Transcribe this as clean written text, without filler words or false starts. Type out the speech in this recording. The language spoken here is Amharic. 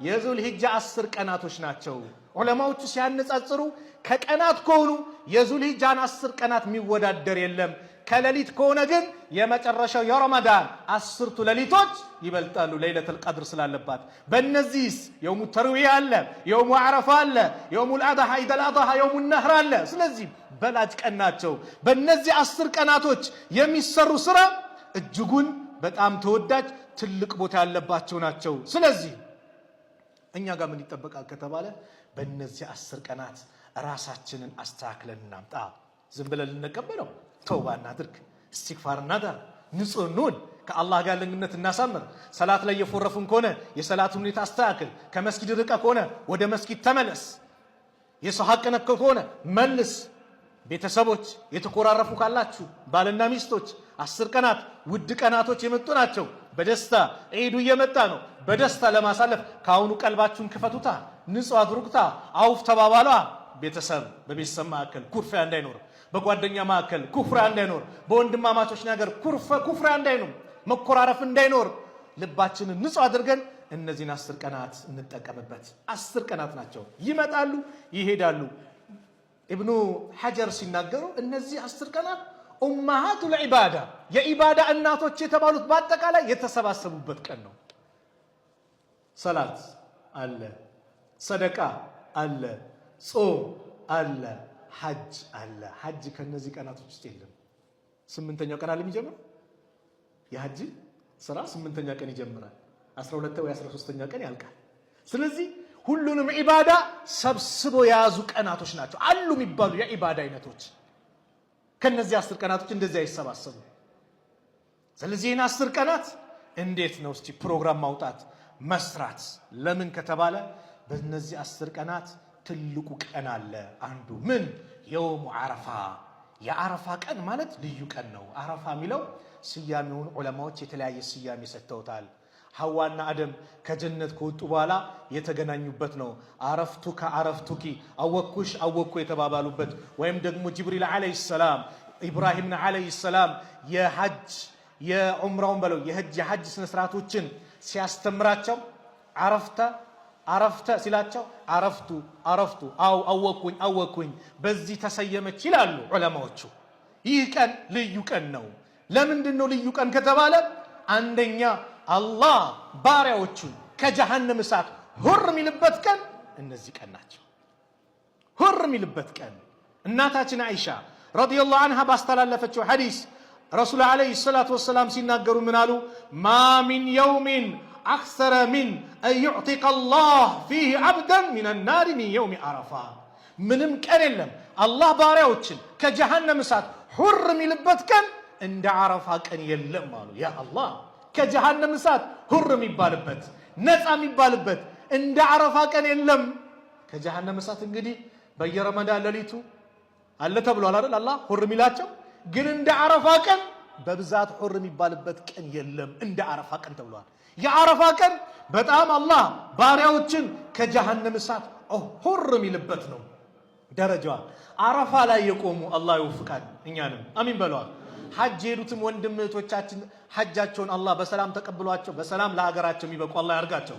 የዙልሂጃ 10 ቀናቶች ናቸው። ዑለማዎቹ ሲያነጻጽሩ ከቀናት ከሆኑ የዙልሂጃን 10 ቀናት የሚወዳደር የለም። ከሌሊት ከሆነ ግን የመጨረሻው የረመዳን 10ቱ ሌሊቶች ይበልጣሉ፣ ለይለቱል ቀድር ስላለባት። በእነዚህስ የውሙ ተርዊያ አለ፣ የውሙ ዓረፋ አለ፣ የውሙል አድሃ፣ ኢደል አድሃ፣ የውሙ ነህር አለ። ስለዚህ በላጭ ቀን ናቸው። በእነዚህ 10 ቀናቶች የሚሰሩ ስራ እጅጉን በጣም ተወዳጅ ትልቅ ቦታ ያለባቸው ናቸው። ስለዚህ እኛ ጋር ምን ይጠበቃል ከተባለ በእነዚህ 10 ቀናት ራሳችንን አስተካክለን እናምጣ። ዝም ብለን ልንቀበለው ተውባ እናድርግ፣ እስትግፋር እናድርግ፣ ንጹህ እንሁን፣ ከአላህ ጋር ግንኙነት እናሳምር። ሰላት ላይ የፎረፍን ከሆነ የሰላትን ሁኔታ አስተካክል። ከመስጊድ ርቀህ ከሆነ ወደ መስጊድ ተመለስ። የሰው ሐቅ ነክተህ ከሆነ መልስ። ቤተሰቦች የተኮራረፉ ካላችሁ ባልና ሚስቶች 10 ቀናት ውድ ቀናቶች የመጡ ናቸው። በደስታ ዒዱ እየመጣ ነው። በደስታ ለማሳለፍ ከአሁኑ ቀልባችሁን ክፈቱታ፣ ንጹህ አድርጉታ፣ አውፍ ተባባሏ። ቤተሰብ በቤተሰብ መካከል ኩርፊያ እንዳይኖር፣ በጓደኛ መካከል ኩፍሪያ እንዳይኖር፣ በወንድማማቾች ነገር ኩፍሪያ እንዳይኖር፣ መኮራረፍ እንዳይኖር ልባችንን ንጹህ አድርገን እነዚህን 10 ቀናት እንጠቀምበት። 10 ቀናት ናቸው። ይመጣሉ፣ ይሄዳሉ። ኢብኑ ሐጀር ሲናገሩ እነዚህ 10 ቀናት ኡማሃቱል ዒባዳ የኢባዳ እናቶች የተባሉት በአጠቃላይ የተሰባሰቡበት ቀን ነው። ሰላት አለ፣ ሰደቃ አለ፣ ጾም አለ፣ ሐጅ አለ። ሐጅ ከነዚህ ቀናቶች ውስጥ የለም። 8ኛው ቀን አለ የሚጀምረው የሐጅ ስራ 8ኛ ቀን ይጀምራል። 12 ወይ 13ኛ ቀን ያልቃል። ስለዚህ ሁሉንም ዒባዳ ሰብስቦ የያዙ ቀናቶች ናቸው አሉ የሚባሉ የዒባዳ አይነቶች። ከነዚህ 10 ቀናቶች እንደዚህ አይሰባሰቡ። ስለዚህ ይህን 10 ቀናት እንዴት ነው እስቲ ፕሮግራም ማውጣት መስራት? ለምን ከተባለ በእነዚህ 10 ቀናት ትልቁ ቀን አለ። አንዱ ምን የውሙ ዓረፋ። የዓረፋ ቀን ማለት ልዩ ቀን ነው። ዓረፋ የሚለው ስያሜውን ዑለማዎች የተለያየ ስያሜ ሰጥተውታል። ሐዋና አደም ከጀነት ከወጡ በኋላ የተገናኙበት ነው። عرفتك عرفتك አወኩሽ አወኩ የተባባሉበት፣ ወይም ደግሞ ጅብሪል ዓለይሂ ሰላም ኢብራሂምን ዓለይሂ ሰላም የሐጅ የዑምራውን በለው የሐጅ ስነ ስርዓቶችን ሲያስተምራቸው عرفت عرفت ሲላቸው عرفت عرفت አው አወኩኝ አወኩኝ በዚህ ተሰየመች ይላሉ ዑለማዎቹ። ይህ ቀን ልዩ ቀን ነው። ለምንድን ነው ልዩ ቀን ከተባለ አንደኛ አላህ ባሪያዎቹን ከጀሃነም እሳት ሁር የሚልበት ቀን እነዚህ ቀን ናቸው። ሁር የሚልበት ቀን እናታችን አይሻ ረዲየላሁ አንሃ ባስተላለፈችው ሐዲስ ረሱል ዓለይሂ ሰላቱ ወሰላም ሲናገሩ ምን አሉ? ما من يوم أكثر من أن يعتق الله فيه عبدا من النار من يوم عرفة። ምንም ቀን የለም አላህ ባሪያዎችን ከጀሃነም እሳት ሁር የሚልበት ቀን እንደ ዓረፋ ቀን የለም አሉ። ያ አላህ ከጀሃነም እሳት ሁር የሚባልበት ነፃ የሚባልበት እንደ ዓረፋ ቀን የለም። ከጀሃነም እሳት እንግዲህ በየረመዳን ሌሊቱ አለ ተብሏል አይደል? አላህ ሁር የሚላቸው ግን እንደ ዓረፋ ቀን በብዛት ሁር የሚባልበት ቀን የለም እንደ ዓረፋ ቀን ተብሏል። የዓረፋ ቀን በጣም አላህ ባሪያዎችን ከጀሃነም እሳት ሁር የሚልበት ነው ደረጃዋ። ዓረፋ ላይ የቆሙ አላህ ይወፍቃል እኛንም አሚን በለዋል። ሐጅ የሄዱትም ወንድም እህቶቻችን ሐጃቸውን አላህ በሰላም ተቀብሏቸው በሰላም ለሀገራቸው የሚበቁ አላህ ያርጋቸው።